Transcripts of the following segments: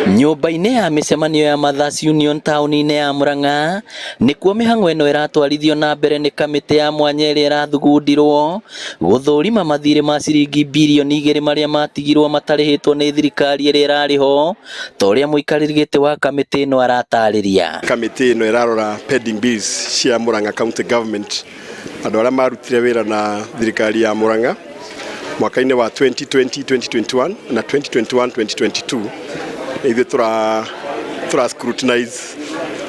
Nyũmba-inĩ ya mĩcemanio ya Mothers Union taũni-inĩ ya Murang'a nĩkuo mĩhang'o ĩno ĩratwarithio na mbere nĩ kamĩtĩ ya mwanya ĩrĩa ĩrathugundirwo gũthũrima mathirĩ ma ciringi birioni 2 marĩa matigirwo matarĩhĩtwo nĩ thirikari ĩrĩa ĩrarĩ ho ta ũrĩa mũikarĩri gĩtĩ wa kamĩtĩ ĩno aratarĩria. Kamĩtĩ ĩno ĩrarora pending bills cia Murang'a County Government, andũ arĩa marutire wĩra na thirikari ya Murang'a mwaka-inĩ wa 2020 2021 na 2021 2022. Ithuĩ tũra scrutinize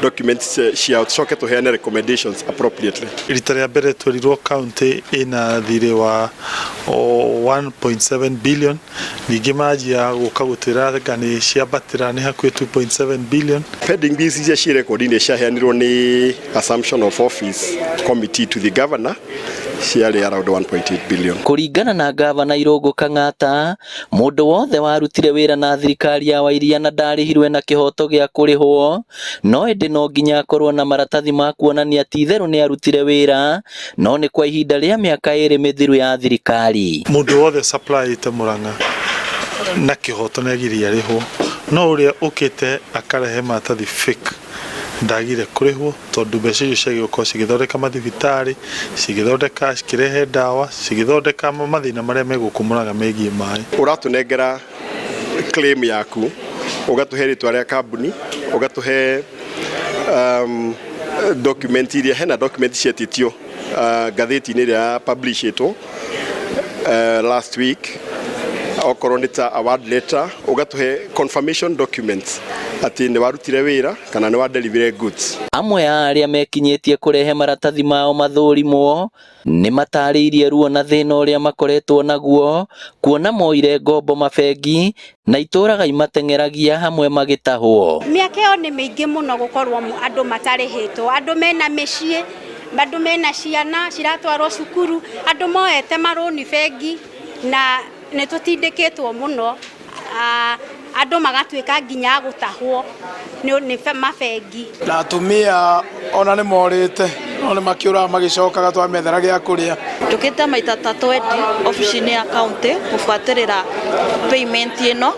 documents ciao, tũcoke tũheane recommendations appropriately. Rita rĩa mbere twerirwo county ĩna thirĩ wa 1.7 billion, ningĩ manjia gũka gũtwĩra anga nĩ ciambatĩra, nĩ hakuhĩ 2.7 billion. Pending bills iria ciĩ rekondi-inĩ ciaheanirwo nĩ assumption of office committee to the governor ciarĩ around 1.8 billion. Kũringana na gavana Irũngũ Kang'ata, mũndũ wothe warutire wĩra na thirikari ya Wairia na ndarĩhirwe na kĩhoto gĩa kũrĩhwo, no ĩndĩ no nginya akorwo na maratathi ma kuonania ti itherũ nĩ arutire wĩra, no nĩ kwa ihinda rĩa mĩaka 2 mĩthiru ya thirikari. Mũndũ wothe supplyĩte Murang'a na kĩhoto nĩ agirie arĩhwo, no ũrĩa ũkĩte akarehe maratathi fake ndagire kũrĩhwo, tondũ mbeca icio ciagĩrĩirwo gũkorwo cigĩthondeka mathibitarĩ, cigĩthondeka, cikĩrehe ndawa, cigĩthondeka mathĩna marĩa me gũkũ Murang'a megiĩ maĩ. Ũratũnengera claim yaku, ũgatũhe rĩtwa rĩa kambuni, ũgatũhe document iria hena document cietĩtio ngathĩti-inĩ ĩrĩa publishĩtwo last week, okorwo nĩ ta award letter, ũgatũhe confirmation documents atĩ nĩ warutire wĩra kana nĩ wa deliver goods. Amwe a arĩa mekinyĩtie kũrehe maratathi mao mathũrimwo nĩ matarĩirie ruo na thĩna ũrĩa makoretwo naguo kuona moire ngombo mabengi na itũraga imateng'eragia hamwe magĩtahwo. Mĩaka ĩyo nĩ mĩingĩ mũno gũkorwo andũ matarĩhĩtwo, andũ mena mĩciĩ, andũ mena ciana ciratwarwo cukuru, andũ moete marũni bengi, na nĩ tũtindĩkĩtwo mũno, andũ magatuĩka nginya a gũtahwo nĩ mabengi. Na atumia ona nĩ morĩte, no nĩ makĩũraga magĩcokaga twamethera gĩa kũrĩa. Njũkĩte maita ta 20 obici-inĩ ya county gũbuatĩrĩra payment ĩno,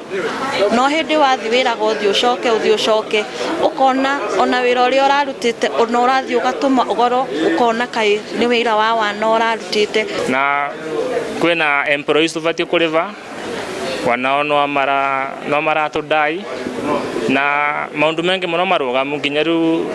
no hĩndĩ wathiĩ wĩraga ũthiĩ ũcoke, ũthiĩ ũcoke, ũkona ona wĩra ũrĩa ũrarutĩte ona ũrathiĩ ũgatũma ũgoro, ũkona kaĩ nĩ wĩra wa wana ũrarutĩte. Na kwĩna employees tũbatiĩ kũrĩva wanao no maratũdai na maũndũ mengĩ mũno marũgamu, nginya rĩu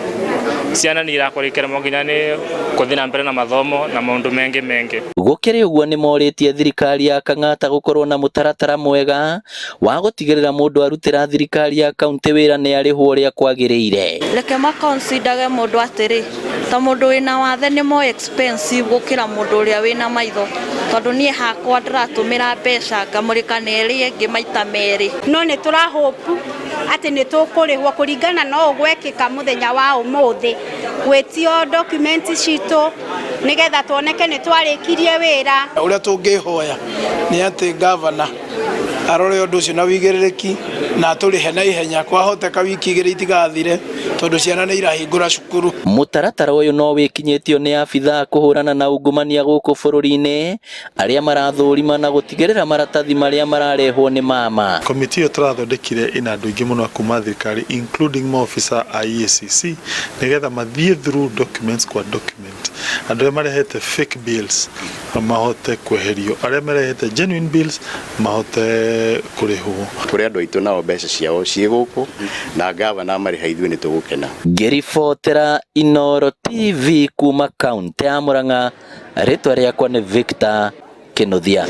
ciana nĩ irakorwo ikĩremwo nginya nĩ gũthiĩ na mbere na mathomo na maũndũ mengĩ mengĩ. Gũkĩrĩ ũguo, nĩ morĩtie thirikari ya Kang'ata gũkorwo na mũtaratara mwega wa gũtigĩrĩra mũndũ arutĩra thirikari ya kaunti wĩra nĩ arĩhwo ũrĩa kwagĩrĩire. Reke maconsiderage mũndũ atĩrĩ, ta mũndũ wĩna wathe nĩ more expensive gũkĩra mũndũ ũrĩa wĩna maitho, tondũ niĩ hakwa ndĩratũmĩra mbeca ngamũrĩka na ĩrĩa ĩngĩ maita merĩ. No nĩ tũrahopu atĩ nĩ tũkũrĩhwo kũringana na ũũ gwekĩka mũthenya wa ũmũthĩ, gwĩtio document citũ nĩgetha tuoneke nĩ twarĩkirie wĩra. Ũrĩa tũngĩhoya nĩ atĩ gavana arore ũndũ ũcio na wĩigĩrĩrĩki na atũrĩhe na ihenya, kwahoteka wiki 2 itigathire, tondũ ciana nĩ irahingũra cukuru. Mũtaratara ũyũ no wĩkinyĩtio nĩ abithaa kũhũrana na ungumania gũkũ bũrũri-inĩ arĩa marathũrima na gũtigĩrĩra maratathi marĩa mararehwo nĩ mama. Komiti ĩyo tũrathondekire ĩna andũ aingĩ mũno a kuma thirikari, including maofisa a EACC, nĩgetha mathiĩ through documents kwa document, andũ arĩa marehete fake bills mahote kweherio, arĩa marehete genuine bills mahote kũrĩhwo. Kũrĩ andũ aitũ nao mbeca ciao ciĩ gũkũ na gavana marĩha, ithuĩ nĩ tũgũkena. Ngĩribotera Inooro TV kuma kaunti ya Murang'a, rĩtwa rĩakwa nĩ Victor Kinuthia.